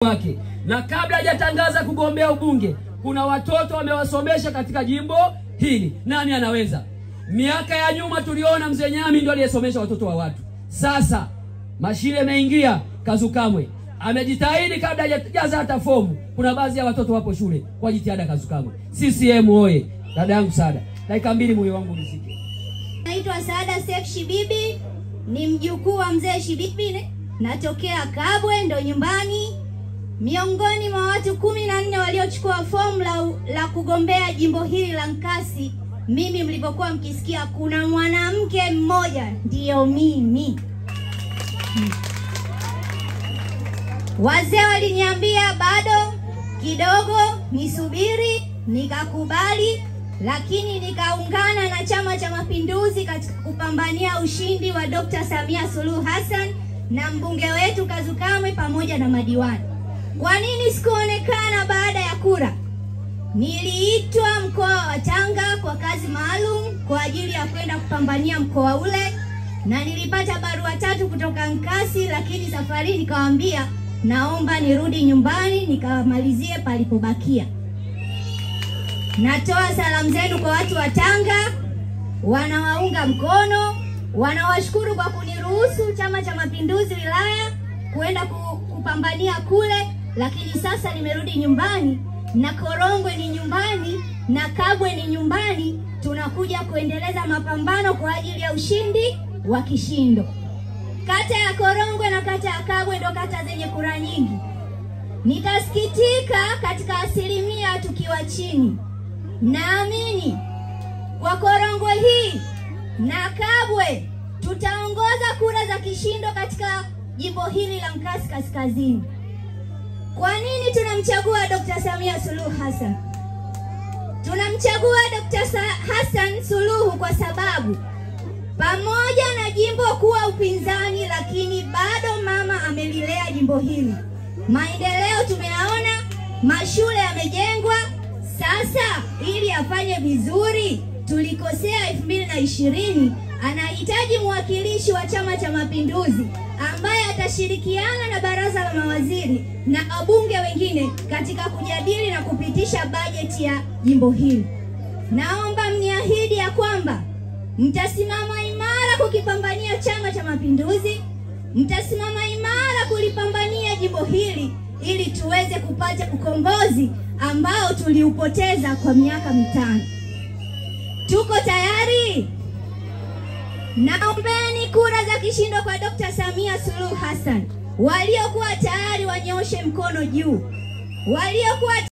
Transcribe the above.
Wake. Na kabla hajatangaza kugombea ubunge, kuna watoto wamewasomesha katika jimbo hili. Nani anaweza? Miaka ya nyuma tuliona mzee Nyami ndio aliyesomesha watoto wa watu. Sasa mashine imeingia, Kazukamwe amejitahidi kabla hajajaza hata fomu. Kuna baadhi ya watoto wapo shule kwa jitihada Kazukamwe. CCM oye! Dada yangu Saada, dakika mbili moyo wangu urizike. Naitwa Saada Seif Shibibi, ni mjukuu wa mzee Shibibi, natokea Kabwe, ndo nyumbani. Miongoni mwa watu 14 waliochukua fomu la kugombea jimbo hili la Nkasi, mimi mlipokuwa mkisikia kuna mwanamke mmoja, ndiyo mimi. Wazee waliniambia bado kidogo nisubiri, nikakubali, lakini nikaungana na Chama cha Mapinduzi katika kupambania ushindi wa Dr. Samia Suluhu Hassan na mbunge wetu Kazukamwe pamoja na madiwani. Kwa nini sikuonekana baada ya kura? Niliitwa mkoa wa Tanga kwa kazi maalum kwa ajili ya kwenda kupambania mkoa ule, na nilipata barua 3 kutoka Nkasi, lakini safari nikawaambia naomba nirudi nyumbani nikamalizie palipobakia. Natoa salamu zenu kwa watu wa Tanga, wanawaunga mkono, wanawashukuru kwa kuniruhusu Chama cha Mapinduzi wilaya kwenda kupambania kule, lakini sasa nimerudi nyumbani, na Korongwe ni nyumbani na Kabwe ni nyumbani. Tunakuja kuendeleza mapambano kwa ajili ya ushindi wa kishindo. Kata ya Korongwe na kata ya Kabwe ndo kata zenye kura nyingi. Nitasikitika katika asilimia tukiwa chini. Naamini kwa Korongwe hii na Kabwe tutaongoza kura za kishindo katika jimbo hili la Nkasi Kaskazini. Kwa nini tunamchagua Dr. Samia Suluhu Hassan? Tunamchagua Dr. Hassan Suluhu kwa sababu pamoja na jimbo kuwa upinzani, lakini bado mama amelilea jimbo hili. Maendeleo tumeyaona, mashule yamejengwa. Sasa ili afanye vizuri, tulikosea 2020, anahitaji mwakilishi wa Chama cha Mapinduzi ambaye atashirikiana na baraza la mawaziri na wabunge wengine katika kujadili na kupitisha bajeti ya jimbo hili. Naomba mniahidi ya kwamba mtasimama imara kukipambania Chama cha Mapinduzi, mtasimama imara kulipambania jimbo hili ili tuweze kupata ukombozi ambao tuliupoteza kwa miaka 5. Tuko tayari? Naombeni kura za kishindo kwa Dr. Samia Suluhu Hassan. Waliokuwa tayari wanyooshe mkono juu. Waliokuwa